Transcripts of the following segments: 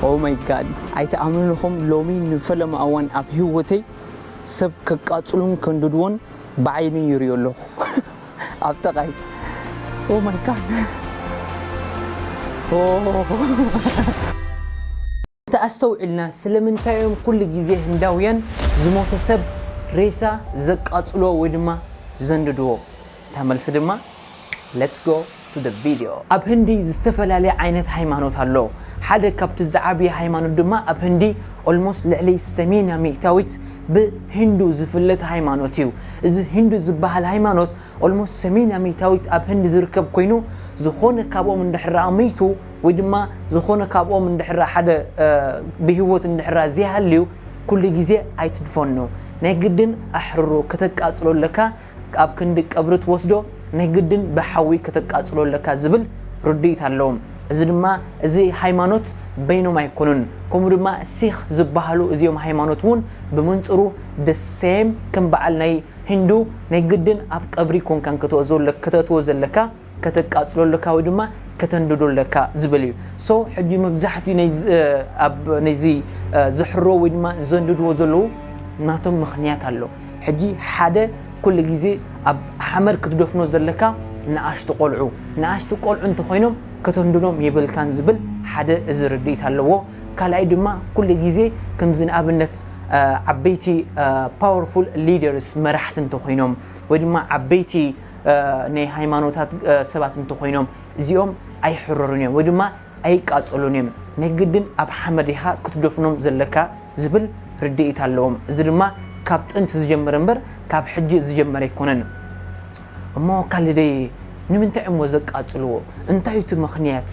Oh my God, ኣይትኣምኑኹም፣ ሎሚ ንፈለማ እዋን ኣብ ህይወተይ ሰብ ከቃጽሉን ከንድድዎን ብዓይኒ ይሪኦ ኣለኹ። ኣብ ጠቓይ። Oh my God. Oh. እንተ ኣስተውዒልና፣ ስለምንታይ እዮም ኩሉ ግዜ ህንዳውያን ዝሞተ ሰብ ሬሳ ዘቃጽልዎ ወይ ድማ ዘንድድዎ? እታ መልሲ ድማ፣ let's go to the video። ኣብ ህንዲ ዝተፈላለየ ዓይነት ሃይማኖት ኣሎ። ሓደ ካብቲ ዝዓበየ ሃይማኖት ድማ ኣብ ህንዲ almost ልዕሊ ሰሜንያ ሚእታዊት ብሂንዱ ዝፍለጥ ሃይማኖት እዩ። እዚ ሂንዱ ዝበሃል ሃይማኖት almost ሰሜንያ ሚእታዊት ኣብ ህንዲ ዝርከብ ኮይኑ፣ ዝኾነ ካብኦም እንድሕር ደኣ ሚቱ ወይ ድማ ዝኾነ ካብኦም እንድሕር ሓደ ብህይወት እንድሕር ዘይሃልዩ፣ ኩሉ ግዜ ኣይትድፈኖ። ናይ ግድን ኣሕርሮ ከተቃጽሎ ኣለካ። ኣብ ክንዲ ቀብሪ ትወስዶ፣ ናይ ግድን ብሓዊ ከተቃጽሎ ኣለካ ዝብል ርድኢት ኣለዎም። እዚ ድማ፣ እዚ ሃይማኖት በይኖም ኣይኮኑን። ከምኡ ድማ ሲኽ ዝበሃሉ እዚኦም ሃይማኖት እውን ብምንጽሩ the same ከም በዓል ናይ ሂንዱ ናይ ግድን ኣብ ቀብሪ ኮንካን ከተእትዎ ዘለ-፣ ከተእትዎ ዘለካ፣ ከተቃጽሎ ኣለካ ወይ ድማ ከተንድዶ ኣለካ ዝብል እዩ። So፣ ሕጂ መብዛሕትኡ ናይ ዝ-፣ ኣብ፣ ናይዚ፣ እ፣ ዝሕሮ ወይ ድማ ዘንድድዎ ዘለዉ ናቶም ምኽንያት ኣሎ። ሕጂ ሓደ ኩሉ ግዜ ኣብ ሓመድ ክትደፍኖ ዘለካ ንኣሽቱ ቆልዑ፣ ንኣሽቱ ቆልዑ እንተኾይኖም ከተንድዶም የብልካን ዝብል ሓደ እዚ ርድኢት ኣለዎ። ካልኣይ ድማ ኩሉ ግዜ ከምዚ ንኣብነት፣ እ፣ ዓበይቲ፣ እ፣ powerful leaders መራሕቲ እንተኾይኖም ወይ ድማ ዓበይቲ፣ እ፣ ናይ ሃይማኖታት፣ እ፣ ሰባት እንተኾይኖም እዚኦም ኣይሕረሩን እዮም ወይ ድማ ኣይቃጸሉን እዮም። ናይ ግድን ኣብ ሓመድ ኢኻ ክትደፍኖም ዘለካ ዝብል ርድኢት ኣለዎም። እዚ ድማ ካብ ጥንቲ ዝጀመረ እምበር ካብ ሕጂ ዝጀመረ ኣይኮነን። እሞ ካልደይ ንምንታይ እሞ ዘቃጽልዎ? እንታይ እዩ እቲ ምኽንያት?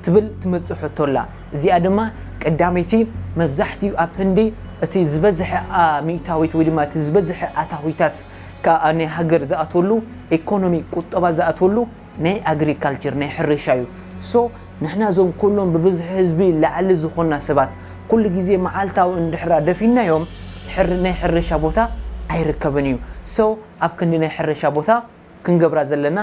ትብል ትመጽእ ሕቶ ኣላ። እዚኣ ድማ ቀዳመይቲ፣ መብዛሕትኡ ኣብ ህንዲ እቲ ዝበዝሐ፣ ኣ፣ ሚእታዊት ወይ ድማ እቲ ዝበዝሐ ኣታዊታት ከኣ ናይ ሃገር ዝኣትወሉ፣ ኢኮኖሚ፣ ቁጠባ ዝኣትወሉ ናይ ኣግሪካልቸር፣ ናይ ሕርሻ እዩ። So ንሕና እዞም ኩሎም ብብዝሒ ህዝቢ ላዕሊ ዝኾንና ሰባት ኩሉ ግዜ መዓልታዊ እንድሕራ ደፊናዮም ሕር-፣ ናይ ሕርሻ ቦታ ኣይርከብን እዩ። So ኣብ ክንዲ ናይ ሕርሻ ቦታ ክንገብራ ዘለና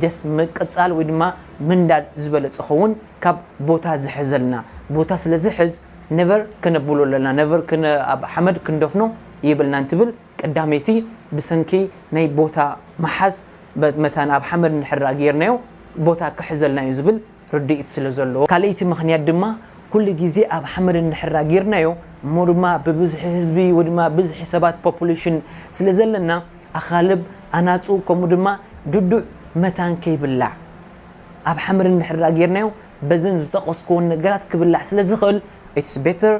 just ምቅጻል ወይ ድማ ምንዳድ ዝበለጸ ኸውን ካብ ቦታ ዝሕዘልና። ቦታ ስለ ዝሕዝ never ክነብሎ ኣለና፣ never ክነ-፣ ኣብ ሓመድ ክንደፍኖ የብልናን ትብል ቀዳመይቲ። ብሰንኪ ናይ ቦታ ምሓዝ በ-፣ መታን ኣብ ሓመድ እንድሕር ጌርናዮ ቦታ ክሕዘልና እዩ ዝብል ርድኢት ስለ ዘለዎ። ካልኣይቲ ምኽንያት ድማ ኩሉ ግዜ ኣብ ሓመድ እንድሕር ጌርናዮ እሞ ድማ ብብዝሒ ህዝቢ ወይ ድማ ብዝሒ ሰባት ፖፑሌሽን ስለ ዘለና ኣኻልብ፣ ኣናጹ ከምኡ ድማ ድዱዕ መታን ከይብላዕ ኣብ ሓመድ እንድሕር ጌርናዮ በዘን ዝጠቐስክዎን ነገራት ክብላዕ ስለ ዝኽእል it's better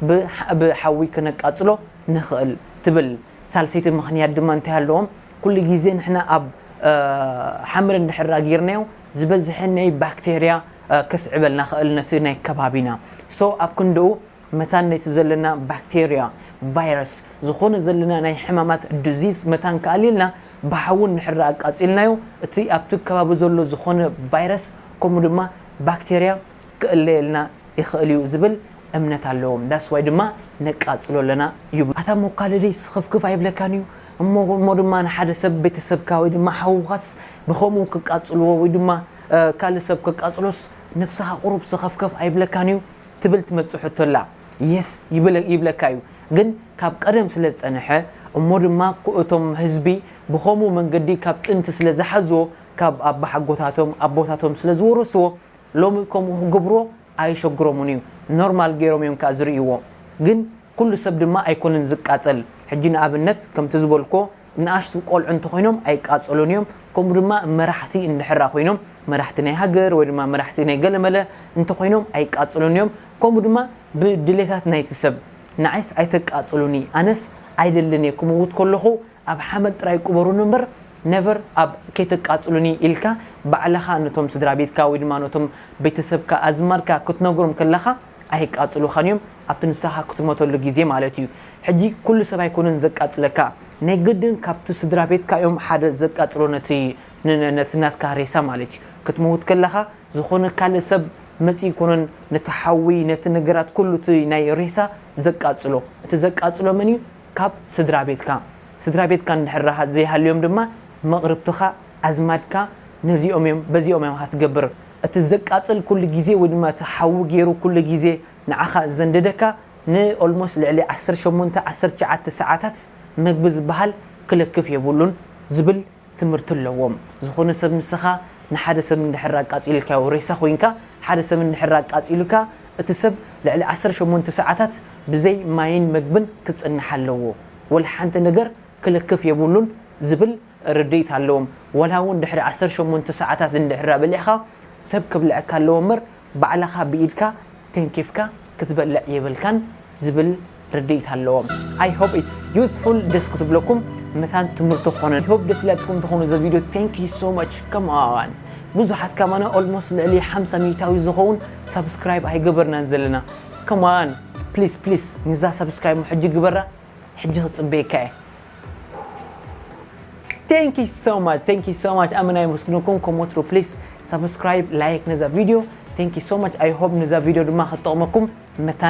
ብሓ-፣ ብሓዊ ክነቃጽሎ ንኽእል ትብል። ሳልሰይቲ ምኽንያት ድማ እንታይ ኣለዎም? ኩሉ ግዜ ንሕና ኣብ፣ እ፣ ሓመድ እንድሕር ጌርናዮ ዝበዝሐ ናይ ባክቴርያ፣ እ፣ ከስዕበልና ክእል ነቲ ናይ ከባቢና። So ኣብ ክንድኡ መታን ነቲ ዘለና ባክቴርያ፣ ቫይረስ፣ ዝኾነ ዘለና ናይ ሕማማት ዲዚዝ መታን ክኣልየልና ብሓዊ እንድሕር ኣቃጺልናዮ እቲ ኣብቲ ከባቢ ዘሎ ዝኾነ ቫይረስ ከምኡ ድማ ባክቴርያ ክእለየልና ይኽእል እዩ ዝብል እምነት ኣለዎም። That's why ድማ ነቃጽሎ ኣለና ይብሉ። ኣታ እሞ ካልደይ ስኽፍክፍ ኣይብለካን እዩ? እሞ፣ እሞ ድማ ንሓደ ሰብ ቤተሰብካ ወይ ድማ ሓውኻስ ብኸምኡ ክቃጽልዎ ወይ ድማ፣ እ፣ ካልእ ሰብ ክቃጽሎስ ነብስኻ ቁሩብ ስኸፍከፍ ኣይብለካን እዩ? ትብል ትመጽእ ሕቶ ኣላ። የስ ይብለ-፣ ይብለካ እዩ። ግን ካብ ቀደም ስለ ዝጸንሐ እሞ ድማ ኩ-፣ እቶም ህዝቢ ብኸምኡ መንገዲ ካብ ጥንቲ ስለ ዝሓዝዎ ካብ ኣባሓጎታቶም ኣቦታቶም ስለ ዝወረስዎ ሎሚ ከምኡ ክገብርዎ ኣይሸግሮምን እዩ። ኖርማል ገይሮም እዮም ከኣ ዝርእይዎ። ግን ኩሉ ሰብ ድማ ኣይኮነን ዝቃጸል። ሕጂ ንኣብነት ከምቲ ዝበልኮ ንኣሽቱ ቆልዑ እንተኾይኖም ኣይቃጸሉን እዮም። ከምኡ ድማ መራሕቲ እንድሕራ ኮይኖም፣ መራሕቲ ናይ ሃገር ወይ ድማ መራሕቲ ናይ ገለመለ እንተኾይኖም ኣይቃጸሉን እዮም። ከምኡ ድማ ብድሌታት ናይቲ ሰብ ንዓይስ ኣይተቃጽሉኒ፣ ኣነስ ኣይደልን እየ ክምውት ከለኹ ኣብ ሓመድ ጥራይ ቅበሩኒ እምበር ነቨር ኣብ ከይተቃጽሉኒ ኢልካ ባዕልኻ ነቶም ስድራ ቤትካ ወይ ድማ ነቶም ቤተሰብካ ኣዝማድካ ክትነግሮም ከለኻ ኣይቃጽሉኻን እዮም ኣብቲ ንስኻ ክትሞተሉ ግዜ ማለት እዩ። ሕጂ ኩሉ ሰብ ኣይኮነን ዘቃጽለካ፣ ናይ ግድን ካብቲ ስድራ ቤትካ እዮም ሓደ ዘቃጽሎ ነቲ ን-፣ ን-፣ ነቲ ናትካ ሬሳ ማለት እዩ። ክትመውት ከለኻ ዝኾነ ካልእ ሰብ መጺኡ ኣይኮነን ነቲ ሓዊ ነቲ ነገራት ኩሉ እቲ ናይ ሬሳ ዘቃጽሎ። እቲ ዘቃጽሎ መን እዩ? ካብ ስድራ ቤትካ። ስድራ ቤትካ እንድሕር ዘይሃልዮም ድማ መቕርብትኻ ኣዝማድካ ነዚኦም እዮም፣ በዚኦም እዮም ሃትገብር። እቲ ዘቃጽል ኩሉ ግዜ ወይ ድማ እቲ ሓዊ ገይሩ ኩሉ ግዜ ንዓኻ ዘንደደካ ን almost ልዕሊ ዓሰርተ ሸሞንተ ዓሰርተ ትሽዓተ ሰዓታት መግቢ ዝበሃል ክለክፍ የብሉን ዝብል ትምህርቲ ኣለዎም። ዝኾነ ሰብ ንስኻ ንሓደ ሰብ እንድሕር ኣቃጺልካዮ ሬሳ ኮይንካ ሓደ ሰብ እንድሕር ኣቃጺሉካ እቲ ሰብ ልዕሊ ዓሰርተ ሸሞንተ ሰዓታት ብዘይ ማይን መግብን ክጽንሕ ኣለዎ። ወላ ሓንቲ ነገር ክለክፍ የብሉን ዝብል ርድኢት ኣለዎም። ወላ እውን ድሕሪ ዓሰርተ ሸሞንተ ሰዓታት እንድሕር በሊዕኻ ሰብ ክብልዐካ ኣለዎ እምበር ባዕልኻ ብኢድካ ተንኪፍካ ክትበልዕ የብልካን ዝብል ርድኢት ኣለዎም። I hope it's useful ደስ ክትብለኩም መታን ትምህርቲ ኾነ። I hope ደስ ኢላትኩም ተኾኑ ዘ ቪድዮ። Thank you so much። Come on። ብዙሓት ከማና almost ልዕሊ ሓምሳ ሚእታዊ ዝኸውን ሳብስክራይብ ኣይገበርናን ዘለና። Come on። Please please ንዛ ሳብስክራይብ ሕጂ ግበራ። ሕጂ ክጽበየካ እየ። Thank you so much. Thank you so much. ኣመና የመስግነኩም። ከም ወትሩ please ሳብስክራይብ፣ ላይክ ነዛ ቪድዮ። Thank you so much. I hope ነዛ ቪድዮ ድማ ክትጠቕመኩም መታን